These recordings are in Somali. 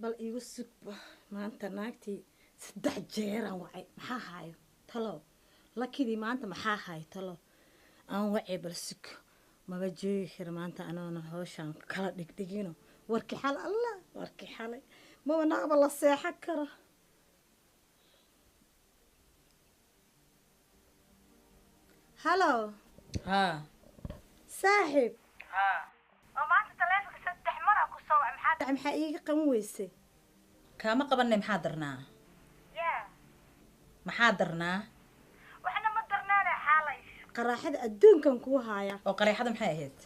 Bal igu sugba maanta naagtii 3 jeer aan wacay, maxaa haayo talo? Lakidii maanta maxaa haayo talo? Aan wacay, bal sug, maba joogi kara maanta anoona hawshaan kala dhigdhigino. Warkii xalay, Allah, warkii xalay maba naqba la seexan karo. Hallo. Haa. Saaxiib. Haa, oo maanta taleefonka 3 mar aan ku soo wacay, maxaa dhacay? Maxaa iiga qaban weysay? Kaama qabanay, maxaa darnaa? Yaa. Maxaa darnaa? Waxna ma darnaane, xaalay qaraaxada adduunkan kuu haaya. Oo qareexada maxay ahayd?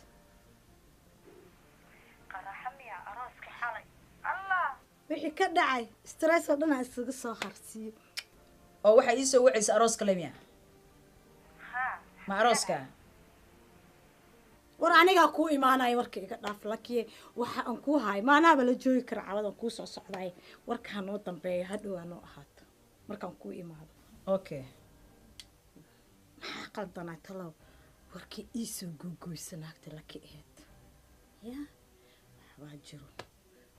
Qaraaxa miya? Arooska xalay, Allah, wixii ka dhacay stress oo dhan aan isaga soo harsiiyo. Oo waxaa ii soo wacaysa arooska le miya? Haa. Ma arooska? War anigaa kuu imaanaya, warka iga dhaaf lakiye. Waxa aan kuu hayo maanaaba la joogi kara cawadan kuu soo socdaay. Warka ha noo dambeeyo, hadhow ha noo ahaato markaan kuu imaado. Okay. Maxaa qaldanaa talow? Warkii iisoo googoysa naagta laki ahayd ya, waxbaa jiro,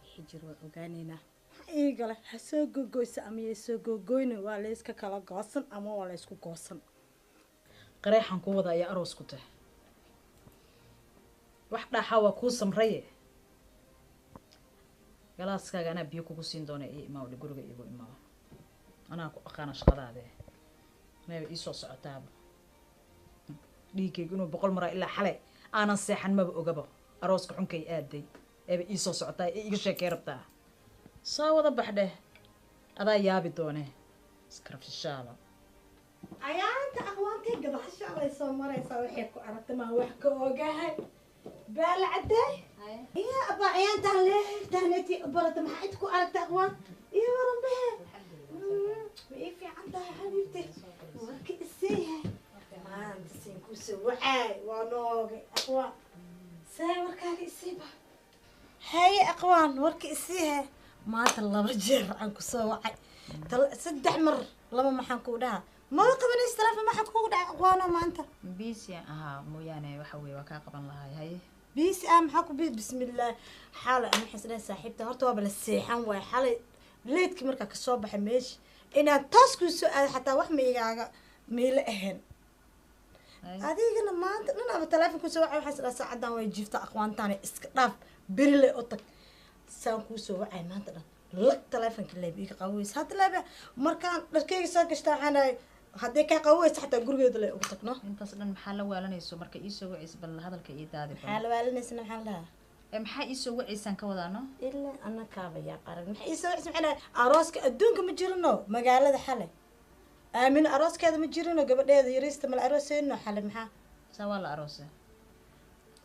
wixii jiro waa ogaaneynaa. Maxaa iigale? Ha soo googoysa ama yay soo googoyna, waa layska kala goosan ama waa laysku goosan. Qareexan kuu wada ayaa aroos ku tahay, wax dhaaxaa waa kuu samraye. Galaaskaaga anaa biyo kugu siin doona. Ii imaaw dhe, guriga iigu imaaw, anaa ku aqaana shaqadaade. Anayba ii soo socotaaba dhiiggaygu inuu 100 maraa ilaa xalay aanan seexan, maba ogaba arooska xunkay aaday. Eeba ii soo socotaa ee iiga sheekay rabtaa. Soo wada bax dheh, adaa yaabi doone iskarafshishaala. Ayaanta aqwaantay gadaasha lay soo maraysaa, waxay ku aragtay maa wax ka ogahay baalacadey iya abaa. Ayaantaan leetaaneti barata, maxaa inta ku aragtay aqwaan iyo waranbehe? Ma ii fiican tahay xabiibti? Warka iseeyahay maanta siin kusoo wacaay waa noogay aqwaan. See warkaaga isiiba? Haye aqwaan, warka isiihe. Maanta 2 jeer aan kusoo wacay, 3 mar, 2 maxaan kuu dhahaa, maba qabanaysa telefoon. Maxaa kugu dhacay aqwaano maanta? Busy ahaa mooyaane, waxa weeye waa kaa qaban lahay. Haye. Busy ah maxaa ku bismillaah. Xalay ana waxaan isdhahay saaxiibta horta waaba la seexan waay. Xalay leedkii markaa kasoo baxay meesha inaan toos kuu soo aado xataa wax ma igaaga miila ahayn. Adigana maanta dhan aba telefoon kusoo wacay, waxaan isdhahay saacadan way jiifta aqwaantaana, iska dhaaf, berile u tag. Saan kuu soo wacay maanta dhan lag telefoonka leeb iga qaboweysa. Hadda leebe markaan dharkeyga soo gashta waxaan dhahay haddii kaa qaboweysa xataa gurigeeda le ugu tagno. Intaas dhan maxaa la waalanayso marka ii soo wacaysa? Bal hadalka ii daadi. Maxaa la waalanaysa? Maxaa la dhahaa? Ee maxaa ii soo wacaysaan ka wadaano? Ilaa anakaaba yaa qaran, maxaa ii soo wacaysa? Maxaa dhahay arooska adduunka ma jirino magaalada xalay? Aamino arooskeeda ma jirino? Gabadheeda yariista mala arooseyno xalay? Maxaa? Saa waa la aroosay.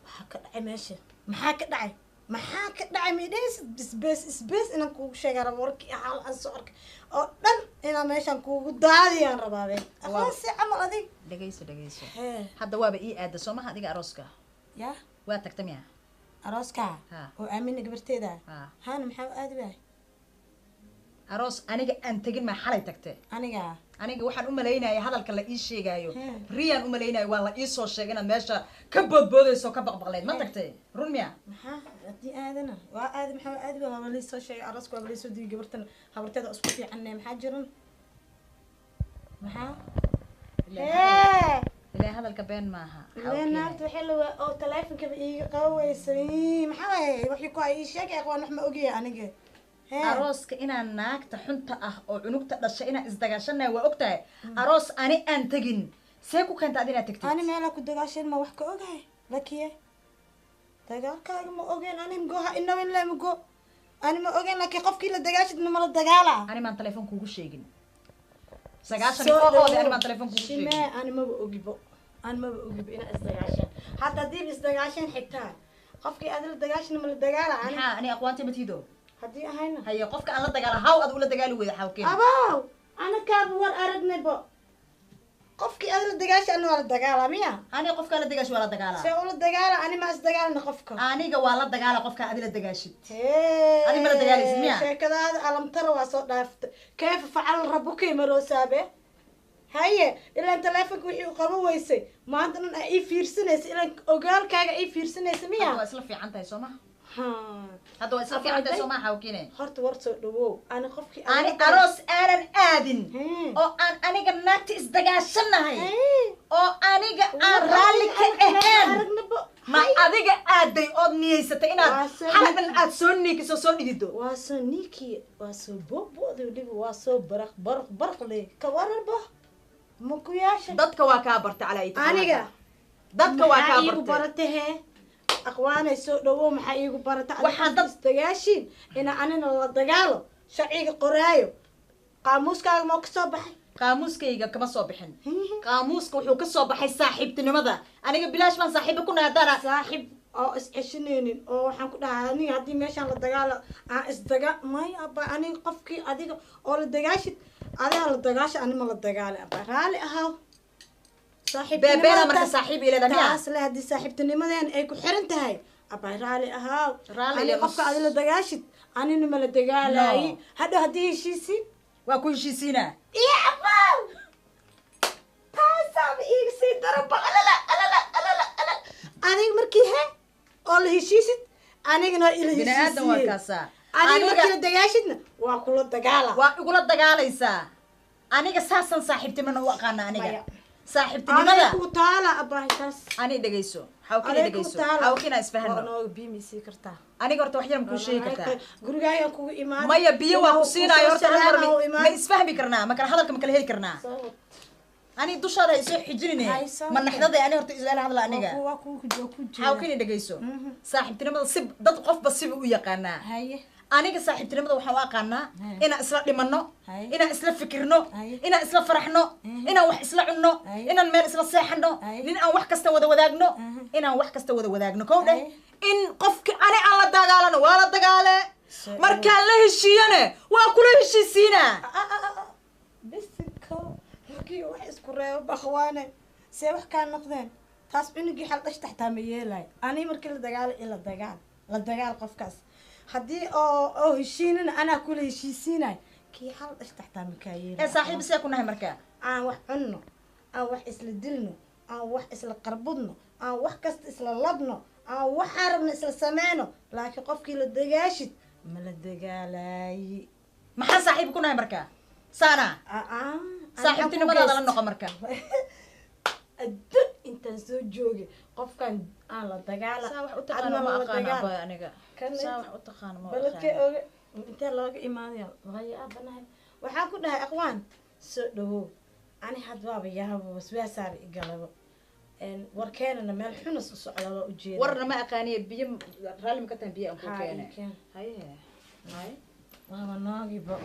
Waxaa ka dhacay meesha, maxaa ka dhacay? Maxaa ka dhacay midhaysid? Isbees isbees inaan kuugu sheegaa raba. Warkii xaal aan soo arkay oo dhan inaan meeshaan kuugu daadiyaan rabaabe. Aqoonsi camal adig. Dhegayso, dhegayso. Hee. Hadda waaba ii aada soo maha adiga arooska? Yaa. Waa tagta miya? Arooska? Ha. Oo aamina gabarteeda? Ha. Haana, maxaa u aadi waay? Aroos aniga aan tegin maa xalay tagte? Aniga? Aniga waxaan u malaynaya hadalka la ii sheegaayo riyaan u malaynayo. Waa la ii soo sheegay inaad meesha ka boodboodayso, ka baqbaqleyd. Ma tagtay run miya? Maxaa haddii aadana waa aadi, maxaa u aadi waay? Waaba liisoo sheegay arooska, waaba liisoo digay. Gabartan habarteeda isku fiicanne, maxaa jiran? Maxaa? Hee. Ilaa hadalka been maaha. Lee naagta waxay la waa oo taleefonkaba iiga qabaweysay. Maxaa waaye waxay ku ay ii sheegay aqwaan? Wax ma ogyahay aniga. Hee. Arooska inaan naagta xunta ah oo cunugta dhashay inaan isdagaashanaya waa og tahay. Aroos ani aan tegin see ku keenta ad inaad tagtid? Ani meelaa ku dagaasheen ma wax ka ogahay lakiye? Dagaalkaaga ma ogeen ani, mgoha inaw in laa mgo ani ma ogeen, laakiin qofkii la dagaashid ma mala dagaala. Ani maan telefoon kuugu sheegin 9 kooxoodi? Ani maan telefoon kuugu sheegin? Shimee, ani maba ogibo, ani maba ogibo inaa isdagaasheen. Hadda haddiiba isdagaasheen xitaa qofkii aad la dagaashina ma la dagaala ani? Maxaa ani aqwaanta ma tiido? Haddii ahayna. Haye, qofka aan la dagaala haw ad ula dagaali weyda xawkeen? Abow, ana kaaba war aragnaybo. Qofkii aad la dagaasha ana waa la dagaala miya? Ani qofkaa la dagaashi waa la dagaalaa. See ula dagaala? Ani ma isdagaalna qofka. Aniga waa la dagaala qofka adi la dagaashid. Hee. Adi ma la dagaalaysid miya? Sheekadaada alamtara waa soo dhaaftay. Kayfa facal rabuka marosaabe. Haye, ilaan taleefonka wixii u qaban weysay maanta dhan aa ii fiirsanaysa, ilaan ogaalkaaga ii fiirsanaysa miya? Hadda waa isla fiican tahay soo maha? Hadda waa isla fiicantahay soo maaha Xawkiine? Horta war soo dhawow, ani qofkii ani aroos aanan aadin oo aan aniga naagta isdagaashanahay oo aniga aan raalli ka ahayn ma adiga aaday ood niyeysatay inaad xaladan aad soo niikiso soo dhidido? Waa soo niikiye, waa soo boobooday, weliba waa soo baraq baraq baraqle ka waranba makuyaasha. Dadka waa kaa bartay calaa itifaaq. Aniga dadka waa kaa iigu bartay. Baratay hee aqwaanay, soo dhawow, maxaa iigu barata? Waxaan dad- isdagaashiin ina anina la dagaalo sharciga qoraayo qaamuuskaaga moo kasoo baxay? Qaamuuskayga kama soo bixin. Qaamuuska wuxuu ka soo baxay saaxiibtinimada. Aniga bilaash baan saaxiibo ku nahay haddaana saaxiib oo is-ceshanaynin oo waxaan ku dhahay aniga haddii meeshaan la dagaalo aan isdaga maya abba. Aniga qofkii adiga oo la dagaashid, adigaa la dagaasha, anima la dagaala abba, raali ahaaw. Beebeela marka saaxiib ileeda miya? Taas le haddii saaxiibtinimadeen ay ku xiran tahay abba, raali ahaaw. Raali ani le qofka adi la dagaashid anina ma la dagaalaayi. No. Hadhow haddii heshiisiin waa ku heshiisiinaa. Iyo abaaw taasaaba iiga sii daranba. Alala alala alala alala, adiga markii he oo la heshiisid anigana waa ila Bini aadan waa heshiisiye. kaasaa. Adiga Aniga- markii la dagaashidna waa kula dagaala. Waa igula dagaalaysaa. Aniga saasaan saaxiibtinimada u aqaana aniga. Maya. Saaxiibtinimada aday ku taala abaahi taas. Ani dhegeyso Xawkina. Aday ku Dhegeyso taala. Xawkina, Waa isfahano. nooga biyo ma isii kartaa? Aniga horta wax yar ma kuu sheegi kartaa? Gurigaagaan kugu imaan. Maya, biyo waa ku siinaayo. Horta hal mar ma isfahmi karnaa? Ma kala hadalka ma kala heli karnaa? Ani dushaada ha isoo xijinine. Ha isoo Ma naxdada ani horta isla hadla aniga. Waa kugu ku jeeda. Xawkina, dhegeyso. Saaxiibtinimada si dad qofba siba u yaqaanaa. Haye. Aniga saaxiibtinimada waxaan u aqaanaa Haye. inaan isla dhimanno, Haye. inaan isla fikirno, Haye. inaan isla faraxno, inaan wax isla cunno, Haye. inaan meel isla seexano, Haye. nin aan wax kasta wada wadaagno, inaan wax kasta wada wadaagno. Kow dheh, Haye. in qofki ani aan la dagaalano waa la dagaale, markaan la heshiiyane waa kula heshiisiinaa. Bisiko markii wax isku reebo bakwaane see wax kaa noqdeen, taas cunugii xal dhashta xataa ma yeelayo. Ani markii la dagaalo ila dagaal la dagaal qofkaas, haddii oo heshiinana anaa kula heshiisiinayo, kii xal dhashta xataa ma kaa yeelayo. Ee saaxiib see ku nahay marka? Aan wax cunno, aan wax isla dilno, aan wax isla qarbudno, aan wax kasta isla labno, aan waxaan rabno isla sameyno, laakiin qofkii la dagaashid ma la dagaalaayi. Maxaa saaxiib ku nahay marka saana? Aa, Saaxiibtinimadaada la noqo marka. Adduun intaan soo joogay qofkan aan la dagaala Saa wax u taqaano adna ma la aqaano dagaal. Abba aniga Kan saa wax u taqaano ma baladkee aqaano. Oga intee looga imaanaya laya aabanahay. Waxaan ku dhahay aqwaan soo dhawow, ani had waaba yaabo waswaasaaba igalabo warkeenana meel xunas u socda waa ujeeda. Warna ma aqaaniye, biyo raalli ma ka tahan biyo aan kuu Haa, keenay? ii keen. Haye haye. Waaba noogiba.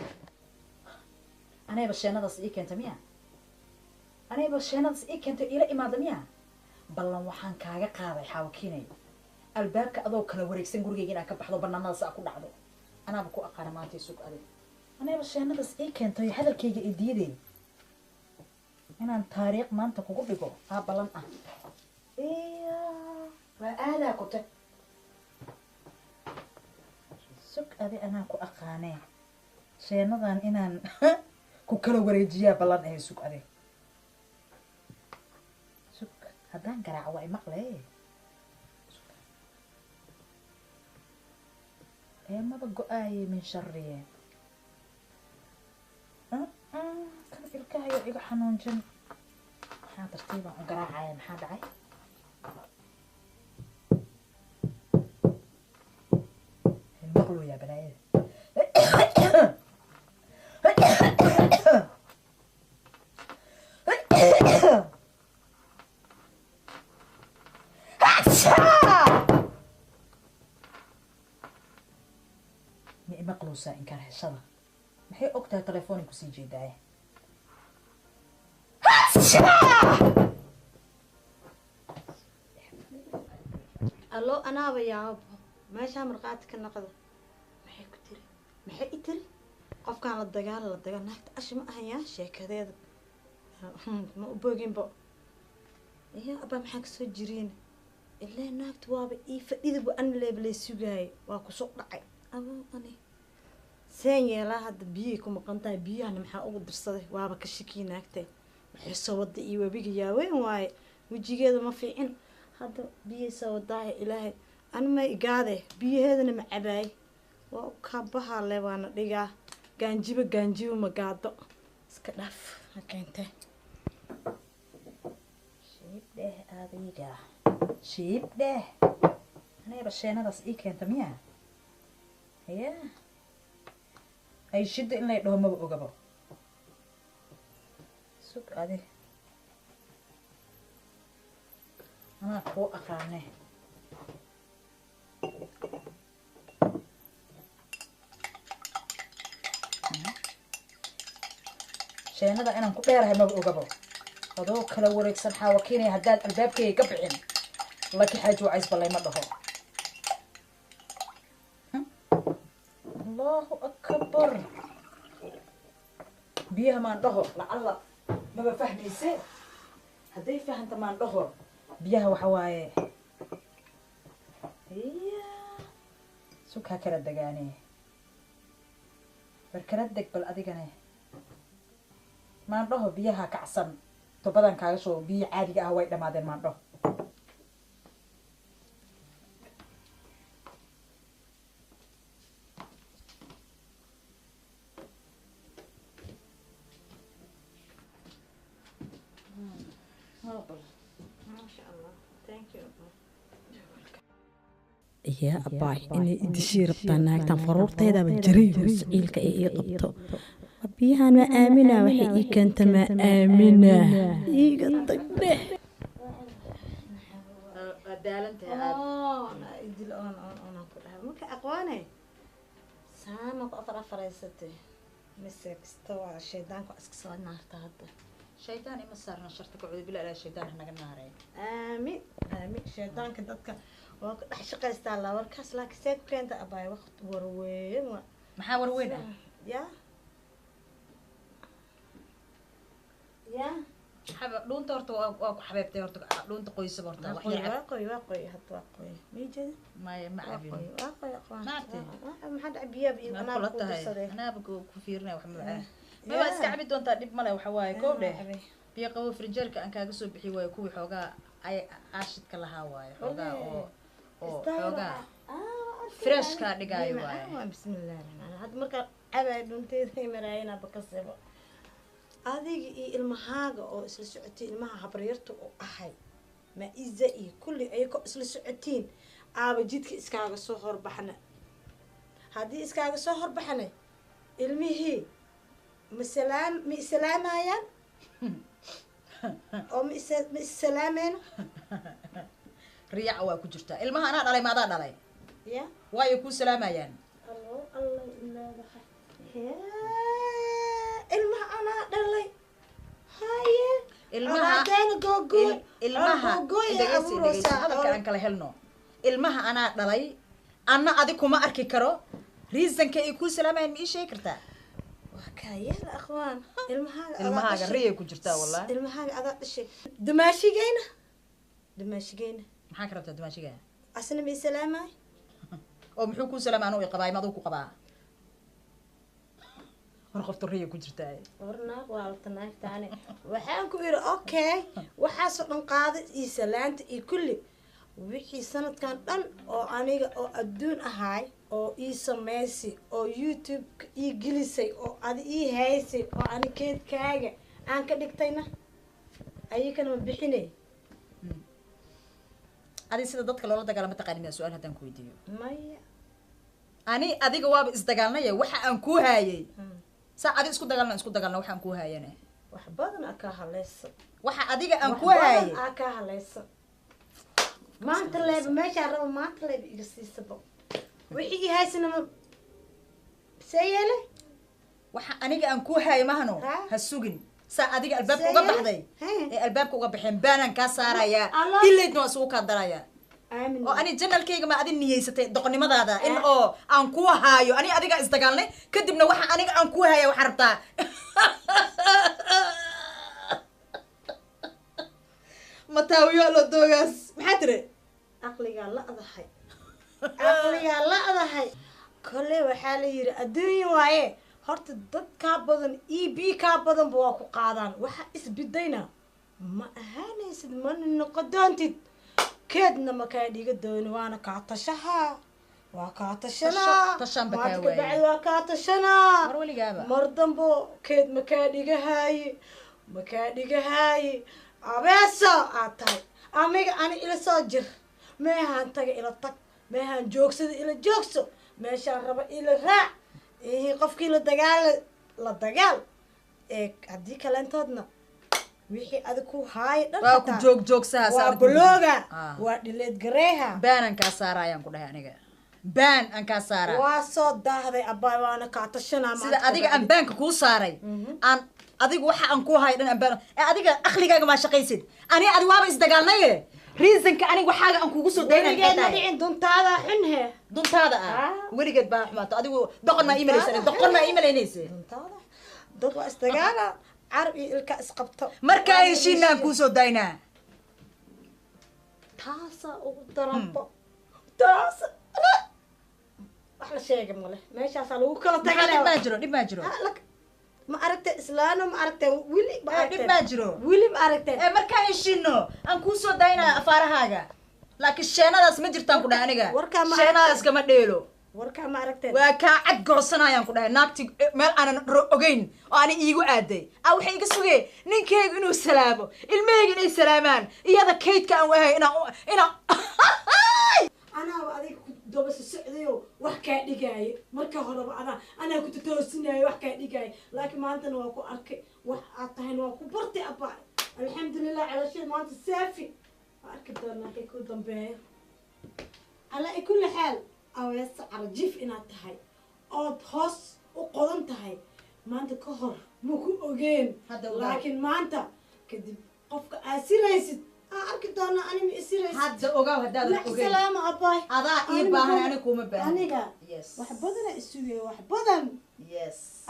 Anayba sheenadaas ii keenta miya? Anayba sheenadaas ii keentay iila imaada miya? Ballan waxaan kaaga qaaday Xaawakiinay, albaabka adoo kala wareegsan gurigayga inaan ka baxdo banaanadaas aa ku dhacdo anaaba ku aqaana maanta. Isug adig anayba sheenadaas ii keentay hadalkayga i diiday inaan taariikh maanta kugu dhigo aa ballan ah. Iya, waa aadaa ku tag. Sug adi, anaa ku aqaanee sheenadan inaan ku kala wareejiyaa ballan ahe. Sug adi, sug, haddaan garaaco waa imaqle. Ee maba go-aaye min shariye kan ilkahayo iga xanuunjin. Maxaa tartiibaan u garaacaya? Maxaa dhacay? Maqlooyaa balaayada. Ma imaqlowsaa? Inkaar heshada maxay og tahay? Telefoonay kusii jeedaaye. Allo, anaaba yaabo meeshaa markhaati ka noqda. Maxay ku tiri? Maxay i tiri? Qofkaan la dagaala la dagaal naagta ashi ma ahayaa sheekadeeda ma u boginbo. Iya abaa, maxaa kasoo jiriin? Ilaa naagta waaba ii fadhidabu an leeblay sugaayay waa kusoo dhacay. Abo ani seen yeelaa hadda? Biyay ku maqan tahay, biyahana maxaa ugu dirsaday? Waaba ka shakii naagtay, waxay soo wada iyo webiga yaaweyn waaye, wejigeeda ma fiicin hadda, biyay soo wadaaye. Ilaahay Anma igaade biyaheedana ma cabaay, waa u kabaha le, waana dhigaa. Gaanjibo gaanjibo ma gaado, iska dhaaf ha keente. Shiib dheh adiga, shiib dheh. Anigaba sheenadaas ii keenta miya? Ya ay shidda in lay dhaho maba ogabo. Sug adi, anaa kuu aqaane. Sheenada inaan ku dheerahay maba ogabo. Adoo kala wareegsan xaawakiinaya, haddaad albaabkayga ka bixin, laki xaaji wacays ballayma dhaho. Allahu akbar, biyaha maan dhaho, lacalla maba fahmayse. Hadday fahanta maan dhaho biyaha waxa waaye. Iya, sug ha kala degaane, bar kala deg bal adigane. Maan dhaho biyaha kacsan tobadan kaaga soo, biyo caadiga ah way dhamaadeen maan dhaho. Maasha Allah, thank you. Yaa abaay, inay idishii rabtaa naagtan, faruurteedaba jaray ciilka ay ii qabto. Biyahan ma aamina, waxay ii keenta ma aamina, iiga tag dheh. Idil oon oon oonaan ku dhahay marka aqwaane saama ku afar afaraysatay mise kasta waa shaydaanku iska soo naarta hadda. Shaydaan ima saarna, sharta ka cudu bila ilaa shaydaan hanaga naarey. Aamin aamin. Shaydaanka dadka waa ku dhex shaqaystaa la warkaas, laakiin see ku keenta abaay waqti warweyn wa? Maxaa warweyn ah? Ya ya. Xaba dhuunta horta waa ku xabeebtay horta, dhuunta qoysaba horta wax yar cab. Waa qoy, waa qoy hadda, waa qoy mii jeeda. Maya, ma waa cabin. Qoy waa qoy aqwaan. Ma cabtay? Maxaa dhaca biyaha iyo ma anaa kula ku tahay darsaday. Anaaba ku fiirinaya wax macaan ma waa iska cabi doontaa, dhib male. Waxa waaye koow dheh, biyo qabo frinjeerka aan kaaga soo bixi waayo, kuwii xoogaa ay aashidka lahaa waaye, xoogaa oo xoogaa fresh kaa dhigaayo waaye. Bismillahi raxmaan. Hadda markaa cabaay dhunteeda maraayana bakasebo adiga iyo ilmahaaga oo isla socotiin, ilmaha habaryarta u ahay ma-iza iyo kulli ayagoo isla socotiin aaba jidka iskaaga soo horbaxna. Haddii iskaaga soo horbaxna, ilmihii ma salaam, ma isalaamayaan oo ma is ma issalaamayno? Riyaca waa ku jirtaa. Ilmaha anaa dhalay, ma adaa dhalay? Ya. Waayo kuu salaamayaan. Allo alla leedahay ilmaha anaa dhalay haye. Ilmaha colaadeena googooy ilmaha googooy ee dhegeysi dhegeysi abuuraysaa hadalka aan kala helno. Ilmaha anaa dhalay, anna adi kuma arki karo. Reasonka ay kuu salaamayaan ma ii sheegi kartaa? Waa kaayada akhwaan, ilmahaaga adaa ilmahaaga dhashay. Riyay ku jirtaa wallahi. Ilmahaaga adaa dhashay. Dumaashigeyna, dumaashigeyna. Maxaa ka rabtaa dumaashiga? Asna ma isalaamay? Oo muxuu kuu salaamay? Anuu i qabaa, ma aduu ku qabaa? Hor qofta riyay ku jirtaa. War naag waalta naagtaani, waxaan ku idhi okay, waxaasoo dhan qaaday iyo salaanta iyo kulli wixii sanadkan dhan oo aniga oo adduun ahaay oo ii samaysay oo YouTube ii gelisay oo adi ii haysay oo ani keedkaaga aan ka dhigtayna, ayakana ma bixinay? Adi sida dadka loola dagaalama taqaani miyaa? Su-aal haddaan ku weydiiyo. Maya. Ani adiga waaba isdagaalnaya. Waxa aan kuu haayay saa adi isku dagaalna, isku dagaalna waxaan kuu haayane. Wax badan aa kaa haleysa. Waxa adiga aan wax kuu haayay badan aa kaa haleysa. Maanta leeba meeshaa rabo, maanta leeba iga siisaba wixii ii haysana ma see yeele. Waxa aniga aan kuu haayay mahano. Ha? Ha sugin saa adiga albaabka See uga yeele? baxday Hee. ee albaabka uga baxeen baanaan kaa saarayaa. Allah. Ilaydna waa isugu kaa darayaa. Aamin. Oo ani janalkayga ma adi niyeysatay doqonnimadaada in oo aan kuu haayo? Ani adiga isdagaalnay kadibna waxa aniga aan kuu haaya waxaa rabtaa mataawiyo alo doogaas. Maxaa tiri? Aqligaa la-dahay, aqligaa la-dahay. Kole waxaa la yidhi adduunya waaye horta, dad kaa badan e b kaa badanba waa ku qaadaan. Waxa isbidayna ma ahaanaysid, mana noqon doontid. Keedna ma kaa dhiga dooni, waana kaa tashaha, waa kaa tashanaa. Tashaan ba kaa Maanta waayay. kabacdi waa kaa tashanaa. Mar weligaaba. Mar dambo keed ma kaa dhigahaaye, ma kaa dhigahaaye. Abeeso aad tahay amiga, ani ila soo jir, meehaan taga ila tag, meehaan joogsada ila joogso, meeshaan raba ila raac. Ihi qofkii la dagaal la dagaal ee haddii kaleentoodna wixii adig ku haaya dhan Waa ku xataa joog joogsaha. Waa block-ga, waa dhileed gareeha. Ban aan kaa saara ayaan ku dhahay aniga, ban aan kaa saaraa. Waa soo daahday abaay, waana kaa tashanaa Sida maanta adiga aan kabacdi. Ban-ka kuu saaray, aan adigu waxa aan kuu hayo dhan aan ban ee adiga aqligaaga maa shaqaysid. Ani adi waaba isdagaalnaye, reasonka aniga waxaaga aan kugu soo daynay maxay Weligeed ma tahay? dhicin, duntaada xun he. Duntaada ah. Ah. Weligeed baa xumaato. Adigu doqon maa iimalaysa, doqon maa iimalaynaysa. Duntaada dad waa isdagaala, carab iyo ilka isqabto. Markaa heshiina aan kuu soo daynaa. Taasaa ugu daranbo, taasa wax la sheega male, meeshaasaa lagu kala Maxaa dhib? tagay. Maa jiro, dhib maa jiro. Ma aragtay islaano? Ma aragtay weli? Ma Eh, dhib aragteen? maa jiro. Weli ma aragteen? Ee markaa heshiino aan kuu soo daynaa afaarahaaga, laakiin sheenadaas ma jirtaan ku dhahay aniga. Warkaa ma Sheenadaas kama dheelo. Warkaa ma aragteen? Waa kaa cad goosanayaan ku dhahay. Naagti meel aanan ogeyn oo ani iigu aaday a waxay iga sugee ninkeygu inuu salaamo, ilmahayga inay salaamaan, iyada kaydka aan wahay inaan Anaaba adiga ku daba socdayo, wax kaa dhigaayo marka horeba adaa anaa ku totoosinaayo, wax kaa dhigaayo, laakiin maantana waa ku arkay, wax aad tahayna waa ku bartay abaa. Alxamdulilah, celashay maanta saafi. Waa arki doonaa kay ku dambeeyo. Calaa kulli xaal, aweesa carjiif inaad tahay ood hoos u qodan tahay maanta ka hor ma ku ogeen. Hadda ogaal. Laakiin maanta kadib qofka aad siraysid aa arki doonaa, ani ma isiraysid. Hadda ogaaw haddaadan Mac ogeyn. Salaama abaay. Adaa ii baahan, ani kuma baahan. Aniga Yes. wax badana isuge, wax badan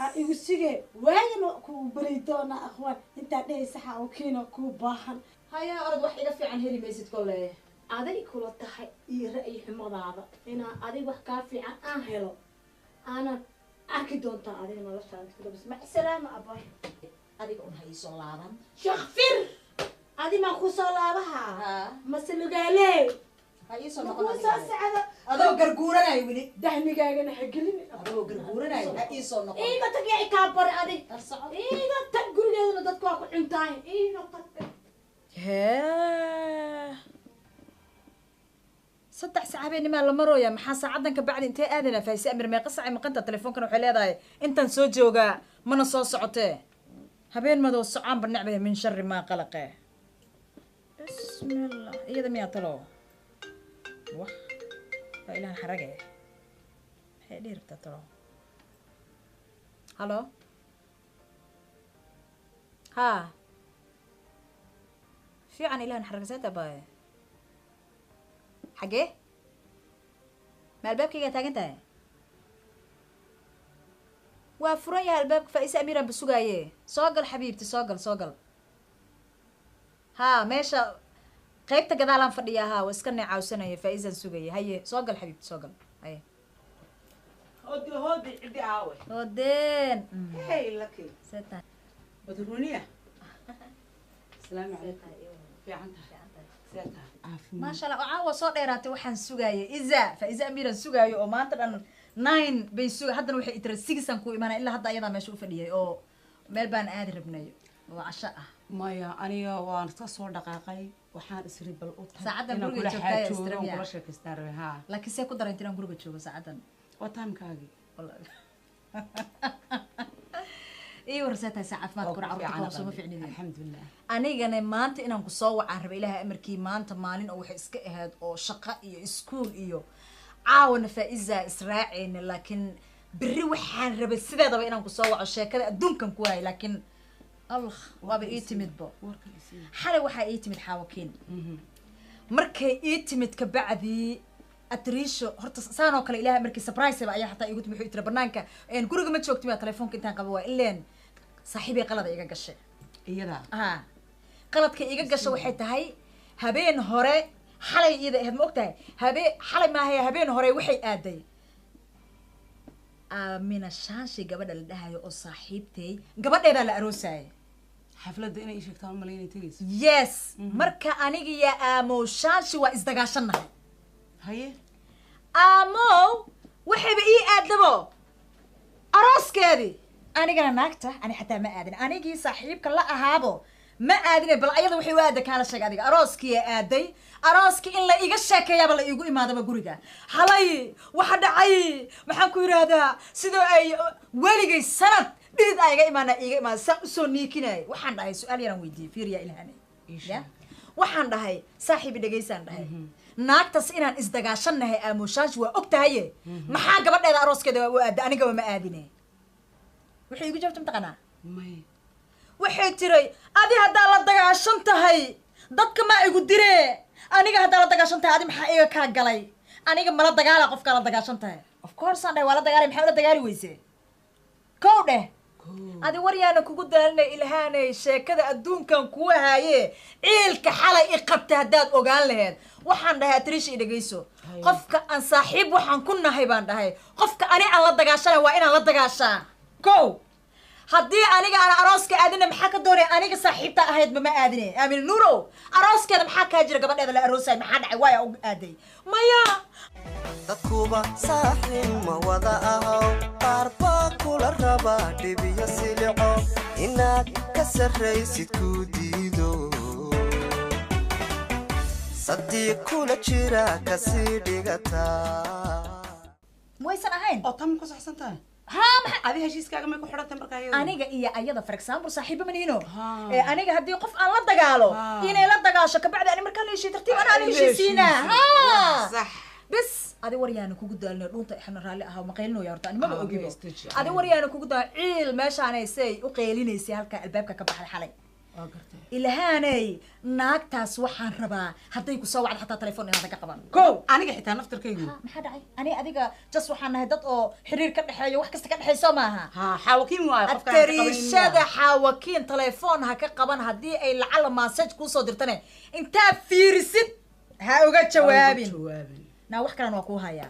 aa igu suge. Waagana kuu bari doonaa akhwaan intaa dhehaysa saxa oo kiina kuu baahan. Haya, orod, wax iga fiican heli maysid kolle. Aday kula tahay iyo ra'yi xumadaada inaa adig wax kaa fiican aan helo, aanan arki doontaa adiga noloshaada kudabas. Mac salaama abaay. Adiga un ha iisoo laaban. Shakfir, adi maa kusoo laabaha Ha. mase lugaale? Ha iisoo Ma noqon. kuu soo Adiga socdo. Adoo garguuranayo weli. Dahmigaagana ha gelin. Adoo garguuranayo ha iisoo noqon. Iiga tag, yaa kaa bari adig. Dar soco. Iiga tag, gurigeedana dadku waa ku cuntaay, iiga tag. Hee, 3 saac habeenimaa la marooya. Maxaa saacadan ka bacdi intee aadana? Fahise Amir meeqa sacay maqanta? Telefoonkan waxay leedahay intaan soo joogaa, mana soo socotee. Habeen madow socaanba necbahay, min shari maa qalaqe. Bismillah, iyada miyaa talo? Wah, waa ilahan xarage. Maxay dhihi rabtaa talo? Halo, ha fiican, ilahan xarage. Seeta baaye, xagee ma albaabkaygaa taagan tahay? Waa furan yahay albaabka. Faa-ise Amiiraan ba sugaaye. Soo gal xabiibti, soo gal, soo gal. Haa, meesha qaybta gadaalaan fadhiyaa. Haa, waa iska neecaawsanaya, faa-isaan sugaya. Haye, soo gal xabiibti, soo gal, haye. Hodi hodi, cidi aawe? Odeen. Hey Lucky. Seeta. Badruniya, asalaamu calaykum. Fiican tahay? See tahay caafimaad? Maasha Allah, oo caawa soo dheeraatay. Waxaan sugaayay iza faa-ize Amiiraan sugaayo oo maanta dhan 9 bay suga, haddana waxay itira 6 aan ku imaanaya. Ilaa hadda ayadaa meesha u fadhiyay oo meel baan aadi rabnay oo casho ah. Maya, aniga waan iska soo dhaqaaqay, waxaan isri bal u tag Saacaddan inaan guriga kula joogtaa ayaa xaajoodo, istiramiya. oon kula sheekaystaan rabay haa. Laakiin see ku dareentay inaan guriga joogo saacaddan? Waa timekaagii. Ii warsee tahay saa caafimaad Oo kura ku carruurta fiican. kala sooma Qalbi. fiicnideen? Alxamdulilah. Anigana maanta inaan kusoo wacaan raba, ilaahay amarkii. Maanta maalin oo waxay iska ahayd oo shaqo iyo iskuul iyo caawana faa-iza israaceyna, laakiin berri waxaan rabay sideedaba inaan kusoo waco, sheekada adduunkan ku waayay, laakiin allah waaba ii timidbo. Warka isii. Xalay waxaa ii timid Xaawakiin. Markay ii timid kabacdii atriisho horta saan oo kale, ilahay markii surprise ba ayaa xataa iigu timid. Wuxuu ii tiri banaanka een guriga ma joogto miyaa? Telefoonka intaan qabo waa ileen saaxiibay qalada iga gashay. Iyadaa? Ha, qaladka iga gasha waxay tahay habeen hore, xalay iyada ahayd, ma ogtahay? Habeen xalay maahay, habeen hore waxay aaday Aamina Shaanshi, gabadha la dhahayo oo saaxiibtay, gabadheedaa la aroosayay. Xafladda inay ii sheegtaan malay inay tegayso. Yes, marka anigiyo Aamow Shaanshi waa isdagaashannahay. Haye. Aamow waxayba ii aadabo arooskeedii, anigana naagta ani xataa ma aadin, anigii saaxiibka la ahaabo ma aadine, bal ayada waxay u aada kaala sheeg adiga. Arooskii aaday, arooskii in la iga sheekeeyaaba la iigu imaadaba guriga xalay waxa dhacay. Maxaan ku yidhaahdaa, sidoo ay weligay sanad dhidid aa iga imaana iiga imaada saan usoo niikinay. Waxaan dhahay, su-aal yaraan weydiiyey, fiiriya Ilhaane. Ii Ya, waxaan dhahay, saaxiibi dhegaysaan dhahay, naagtas inaan isdagaashannahay Aamushaash waa og tahaye, maxaa gabadheeda arooskeeda waa u aada, anigaba ma aadine? Waxay igu jawaabtay, mataqaanaa? May. Waxay tiray, adi haddaa la dagaashan tahay dadka maa igu dire, aniga haddaa la dagaashan tahay adi maxaa iga kaa galay? Aniga mala dagaala qofkaa la dagaashan tahay. Of course aan dhahay waa la dagaalay, maxaa ula dagaali weyse? Kow dheh. Adi waryaana kugu daalinay Ilhaanay, sheekada adduunkan kuu haaye, ciilka xalay i qabtay haddaad ogaan laheed. Waxaan dhahay, atriisha i dhegayso, qofka aan saaxiib waxaan ku nahay baan dhahay, qofka ani aan la dagaashanay waa inaan la dagaashaa. Kow, haddii aniga aan arooska aadina, maxaa ka doonaya? Aniga saaxiibta ahaydba ma aadine. Aamin Nuurow arooskeeda maxaa kaa jira? Gabadheeda la aroosay, maxaa dhacay? Waaya u aaday maya. Dadkuba saaxiib ma wada aho, qaar baa kula raba dhibiyo silico, inaad ka sarraysid kuu diido, sadii kula jira kasii dhigataa. Waysan ahayn. Oo tan ma ku saxsan tahay? Haa, maxaa? Adi heshiiskaaga may ku xidhan tahay markaa iyadu? Aniga iyo ayada, for example, saaxiibo maniino. Ha. Ee aniga haddii qof aan la dagaalo, Ha. inay la dagaasho, kabacdi ani markaan la heshiiyo tartiib anaa la heshiisiinaa. Waa Ha. Sax. Bes, adi waryaana kugu daalina, dhuunta ixna raalli ahaa, ma qaylinooya horta ani maba Ah, ogibo. Istaji. Adi waryaana kugu daal, ciil meeshaanay say u qeylinaysay halkaa albaabka ka baxday xalay. Waa gartay. Ilhaanay, naagtaas waxaan rabaa hadday ku soo wacdo xataa telefoon inaad ka qaban. Ko Aniga xitaa naftarkaygu. Maxaa dhacay? Ani adiga just waxaan nahay dad oo xiriir ka dhexeeyo, wax kasta ka dhexeeyo maaha. Ha, xaawakiin waayo qofka aan ka qabanin. Atariishada Xaawakiin telefoon ha ka qaban, haddii ay lacala message kuusoo dirtane intaa fiirisid ha uga jawaabin. Jawaabin. Naa wax kalena waa kuu hayaa,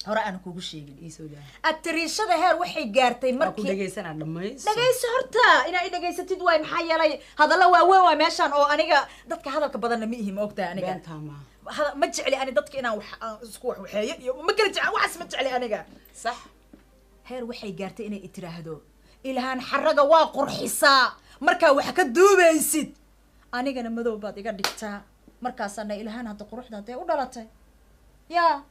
hore aan kugu sheegin. Ii soo daa. Atariishada heer waxay gaartay Waa ku markii dhegaysanaa, dhammayso. Dhagayso horta, inaa i dhagaysatid waay, maxaa yeelay hadalla waaweyn waay meeshaan, oo aniga dadka hadalka badanna ma ihi, ma ogtahay aniga? Beentaa maaha. Ma jecli ani dadka inaan wax aan isku wax waxeeyo iyo ma kala jecel, waxaas ma jecli aniga. Sax. Heer waxay gaartay inay i tiraahdo, Ilhaan xaraga waa qurxisaa markaa wax ka duubaysid, anigana madow baad iga dhigtaa. Markaasaana Ilhaan hadda quruxda hadday u dhalatay ya,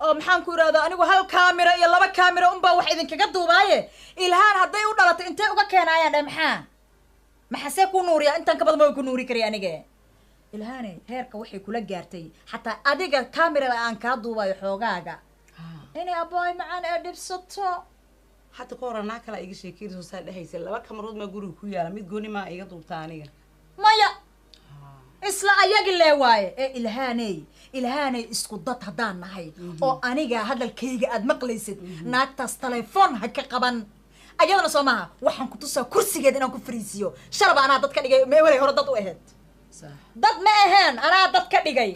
oo maxaan ku idhahdaa, anigu hal kaamira iyo laba kaamira unbaa wax idinkaga duubaaye, Ilhaan hadday u dhalatay intay uga keenaayaan dhe, maxaa maxasee ku nuuriya? Intaan ka badan ma ku nuuri kari aniga. Ilhaane, heerka waxay kula gaartay xataa adiga kaamirada aan kaa duubayo xoogaaga Ha. inay abbaay macaan ee dhibsato. Hadda ka hor anaa kala iga sheekeynayso saa dhehaysa, laba kamarood maa guriga ku yaala, mid gooni maa iga duubtaa aniga. Maya, isla ayagi lee waaye. Ee Ilhaaney, Ilhaaney, isku dad haddaan nahay oo aniga hadalkayga aad maqlaysid, naagtaas telefoon ha ka qaban. Ayadana soo maaha, waxaan ku tusaa kursigeed inaan ku fariisiyo. Shalaba anaa dad ka dhigay, mewelay hore dad u ahayd. Sax. Dad ma aheen, anaa dad ka dhigay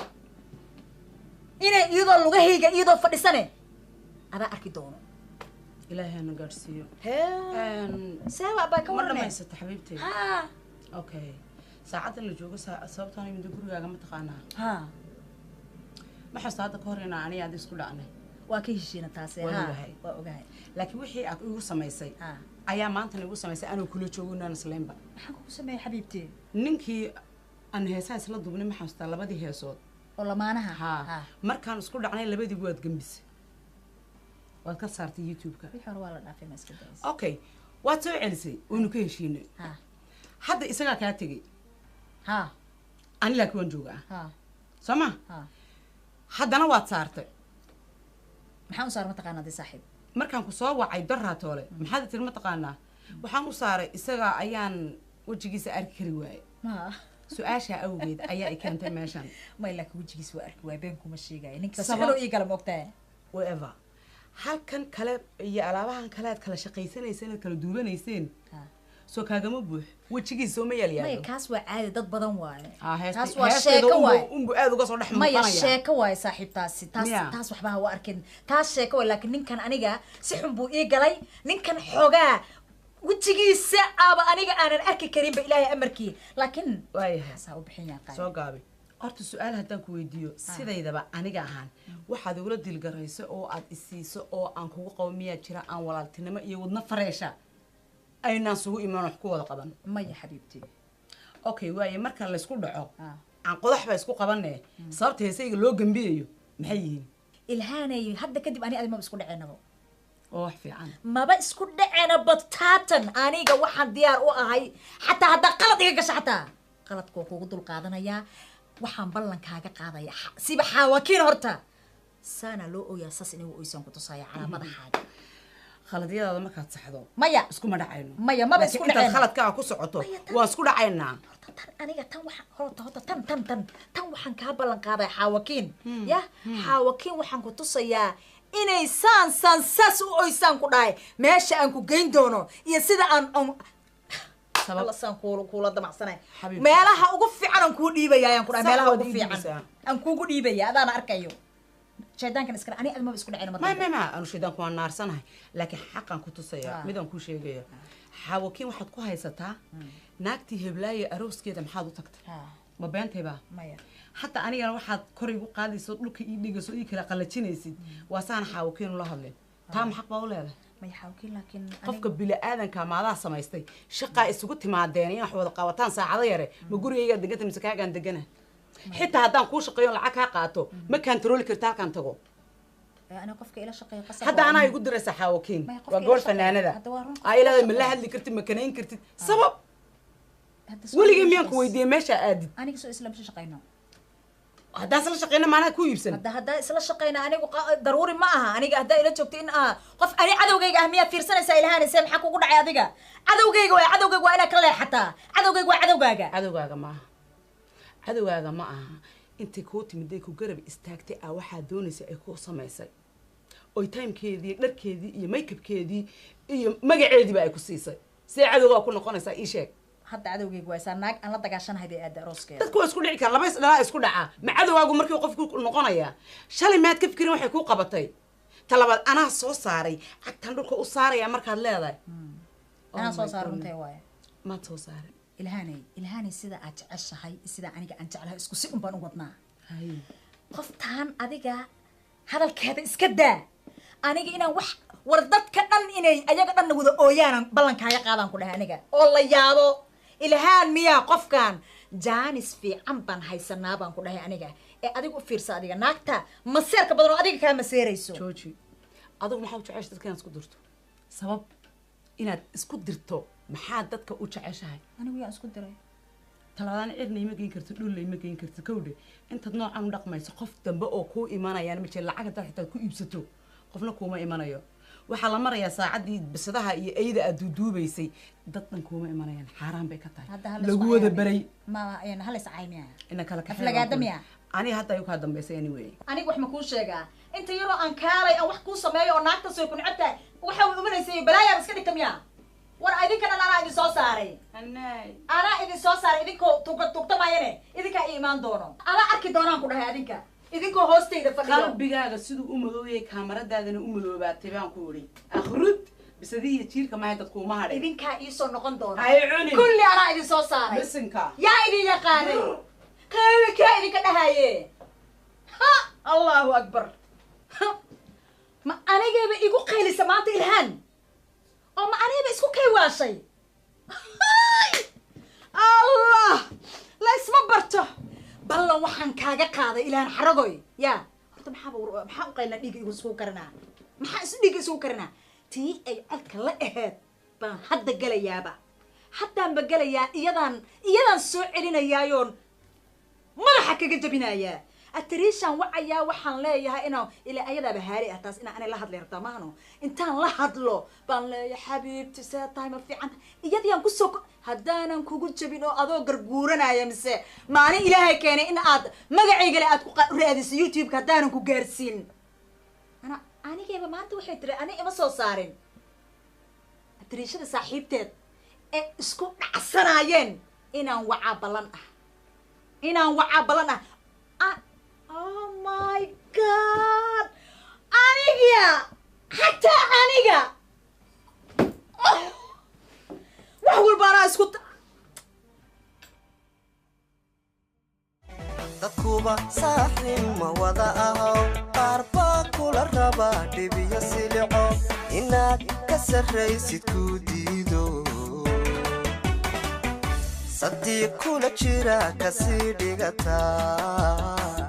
inay iyadoo lugahayga iyadoo fadhisane adaa arki doono. Ilaahay hana gaadhsiiyo. Hee, seewa baa ka Ma warane? dhamaysato, xabiibtay? Ha. Okay, saacaddan la joogo sababtaan imida gurigaaga ma taqaanaa? Ha. Ma xasuusta hadda ka hor inaan aniga adi isku dhacnay? Waa ka heshiina taase. Waan Ha. ogahay. Waa ogahay. Laakiin wixii aad igu samaysay Ha. ayaa maantana igu samaysay anoo kula joogo inaan islaynba. Maxaan kugu sameeyey, xabiibtii? Ninkii aan heesaha isla duubnay, ma xasuustaa labadii heesood? Oo lamaanaha? Ha, markaan isku dhacnay labadii waad gembisay, waad ka saartay YouTube-ka. Wixii hore waa la dhaafay, ma iska daysa? Okay, waad soo celisay, waynu ka heshiinay. Ha. Hadda isagaa kaa tegey. Ha. Ani laakiin waan joogaa. Ha. Soo ma? Ha. Haddana waad saartay. Maxaan u saar, mataqaanaa dee saaxiib? Markaan ku soo wacay daraatoole, maxaad tiri mataqaanaa? Waxaan u saaray isagaa ayaan wejigiisa arki kari waaye. Ma Su-aashaa awgeed ayaa i keentay meeshan. May, laakiin wejigiis waa arki waay, been kuma sheegaya ninkaas. Sabab- Xunuu ii gala, ma ogtahay? Whatever, halkan kale iyo alaabahan kale aad kala shaqaysanayseen, aad kala duubanayseen, Ha. soo kaagama buux wejigiisa? Soo ma yaal? Maya, kaas waa caadi, dad badan waaye. Ah, heesta- Taas waa heesteeda sheeko waaye. Unbu aad uga soo dhex Maya, muuqanaya. sheeko waaye saaxiibtaasi taas. Miya? Taas waxba ha u arkin, taas sheeko waaye. Laakiin ninkan aniga si xun buu ii galay, ninkan xoogaa Wejigiisa aaba aniga aanan arki karinba, ilaahay amarkii, laakiin Waayahay. Saa u bixin yaa qaali. Soo gaabi horta. Su-aal haddaan ku weydiiyo, sidaydaba aniga ahaan waxaad igula dilgarayso oo aad isiiso oo aan kugu qabo miyaa jira aan walaaltinimo iyo wadno fareesha aynaan sugu imaan wax ku wada qaban? Maya, xabiibti. Okay, waaye, marka laysku dhaco aan qodax baa isku qabane, sababta heesayga loo gambiyayo maxay yihiin? Ilhaanay, hadda kadib ani adi maba isku dhaceynabo. Oo wax fiican. Maba isku dhaceena bataatan. Aniga waxaan diyaar u ahay, xataa haddaa qalad iga gasho, xataa qaladka waa kugu dul qaadanayaa. Waxaan ballankaaga qaadaya, siba xaawakiin horta saanaa loo ooyaa, saas inay u oysaan ku tusaya calaa madaxaaga. Khaladyadaada markaad saxdo Maya. iskuma dhacayno. Maya, maba Laakiin isku intaad dhacayno. khaladkaaga ku socoto Maya, waan isku dhacaynaa. Horta tan aniga tan waxaan horta tan waxaan kaa ballan qaaday, xaawakiin ya xaawakiin, waxaan ku tusayaa inay saan saan saas u oysaan ku dhahay, meesha aan ku geyn doono iyo sida aan Sabab? Alla saan kuula damacsanay. Xabiibti. Meelaha ugu fiican aan kuu dhiibaya ayaan ku dhahay. Sax Meelaha waad ugu ii fiican dhiibaysaa. Aan kuugu dhiibaya, adaana arkayo shaydaankan iskale. Ani admaba isku dhacayno mar Ma dambe. Ma anu shaydaanku waan naarsanahay, laakiin xaqaan ku tusaya. Midaan kuu sheegaya, xaawakiin, waxaad ku haysataa naagtii heblaaye arooskeeda maxaad u tagtay? Ma beentay baa? Maya. Hadda anigana waxaad kor igu qaadayso, dhulka ii dhigayso, ii kala qalajinaysid, waa saan xaawakiin ula hadlin. Taa ma xaq baa u leedahay? Maya, xaawakiin, laakiin Qofka bini-aadanka maadaa samaystay shaqaa isugu timaadeen in wax wada qabataan saacado yare. Ma gurigaygaa deganta mise kaagaan degana? Xitaa haddaan kuu shaqeeyo lacag kaa qaato, ma kantarooli karta halkaan tago. Aniga qofka ila shaqeeyo qasab Hadda waa anaa igu diraysa xaawakiin. Maya, qofka Waa ila gobol shaqeeyo. fanaanada. Hadda waa run, qofka Aa ila ilaada ma la shaqeeyo. hadli kartid, ma kanayn kartid, sabab? Hadda soo Weligay ila miyaan ku shaqeys- weydiiyey meesha aadid? Aniga soo isla shaqeyno. Haddaan isla shaqeyna, maanaa ku iibsan. Hadda isla shaqeyna anigu daruuri ma aha aniga haddaa ila joogto in qof ani cadowgayga ah miyaad fiirsanaysaa? Ilhaanayse, maxaa kugu dhacay adiga? Cadowgayga waa cadowgayga, waa inaad ka leexataa. Cadowgayga waa cadowgaaga. Cadowgaaga ma aha, cadowgaaga ma aha. Intay kuu timiday, ku garab istaagtay, aa waxaa doonaysa ay kuu samaysay, oy timekeedii, dharkeedii iyo makeupkeedii iyo magaceediiba ay ku siisay, see cadowgaa ku noqonaysaa? Ii sheeg. Hadda cadowgayga waa isaa naag aan la dagaashanahay bay aada arooskeeda. Dadku waa isku dhici karaan, laba is dhalaa isku dhacaa. Ma cadowgaagu markii qofku noqonayaa? Shalay maad ka fikirin waxay kuu qabatay? Talabaad, anaa soo saaray, cagtan dhulka u saaraya markaad leedahay. Anaa Oh soo my saara. goodness. Runtay waaye. Maad soo saaray. Ilhaanay, ilhaanay, sida aad jeceshahay iyo sida aniga aan jeclahay isku si un baan u wadnaa. Qoftaan adiga hadalkeeda iska daa. Aniga inaan wax war dadka dhan inay ayaga dhanna wada ooyaanan ballankaaga qaadaan ku dhahay aniga oo la yaabo Ilhaan miyaa qofkan jaanis fiican baan haysanaa baan ku dhahay aniga. Ee adiga u fiirsa, adiga naagta maseerka badan oo adiga kaa maseerayso. Jooji. Adigu maxaa u jeceshay dadka inaad isku dirto? Sabab inaad isku dirto maxaa dadka u jeceshahay? Anigu yaan isku diray? Talabaadana cirna ima geyn kartid, dhulna ima geyn kartid, kowdhe. Intaad noocan u dhaqmayso, qof dambe oo kuu imanayaan ma jira. Lacag haddaad xitaa ku iibsato, qofna kuuma imanayo. Waxaa la marayaa saacaddii bisadaha iyo eyda aad duuduubaysay, dad dhan kuuma imanayaan, xaaraan bay ka tahay. Hadda hala isku Lagu wada caymiya. baray. Ma een hala is caymiya. Ina kala kaxeey. Aflagaada miya? Aniga hadda ayu kaa dambaysay anyway. Aniga wax ma kuu sheegaa? Inta yaroo aan kaalay aan wax kuu sameeyo oo naagtaas way ku necab tahay, waxa way umalaysay balaayaad iska dhigta miya? War idinka dhan anaa idin soo saaray, anaa idin soo saaray. Idinkoo tuga tugtamayane, idinkaa ii imaan doono, anaa arki doonaan ku dhahay adinka idinkoo hoostayda fadhiyo. Qalbigaaga siduu u madoobayay kaamaradaadana u madoobaatay baan ku idhi. Akhrud bisadii iyo jiirka maahay, dadkuuma hadhay. Idinkaa iisoo noqon doona. Hay cunin. Kulli anaa idin soo saaray. Bisinka. Yaa idin yaqaanay kaa idinka dhahaye? Ha, Allahu akbar! Ha, ma anigayba igu qaylisa maanta Ilhaan? Oo ma anigayba isku kay waashay? Allah, la isma barto. Ballan waxaan kaaga qaaday, Ilhaan xaragoy, ya horta maxaaba maxaa u qaylnaa? Dhiigga igu isugu karinaa, maxaa isu dhiigga isugu karinaa? Tii ay codka la aheyd baan hadda gelayaaba, haddaanba gelayaa. Iyadaan soo celinayaayoon madaxa kaga jabinayaa. Atariishaan wacayaa, waxaan leeyahay inaan ilaa ayadaaba haari ah taas inaan anay la hadlay rabtaa maahano. Intaan la hadlo baan leeyahay, xabiibti, see tahay? Ma fiican? Iyadiyaan kusoo haddaanan kugu jabin oo adoo garguuranaya mise maalin Ilaahay keenay in aad magacaygale aad ku raadiso YouTube-ka, haddaanan ku gaarsiin ana anigayba maanta waxay tiri ani ima soo saarin. Atariishada saaxiibteed ee isku dhacsanaayeen inaan wacaa ballan ah, inaan wacaa ballan ah. Ah, oh my God, aniga xataa aniga. Oh. Isku Dadkuba saaxiib ma wada ahaw, qaar baa kula raba dhibiyo silico, inaad ka sarraysid ku diido, sadii kula jira kasii dhigataa.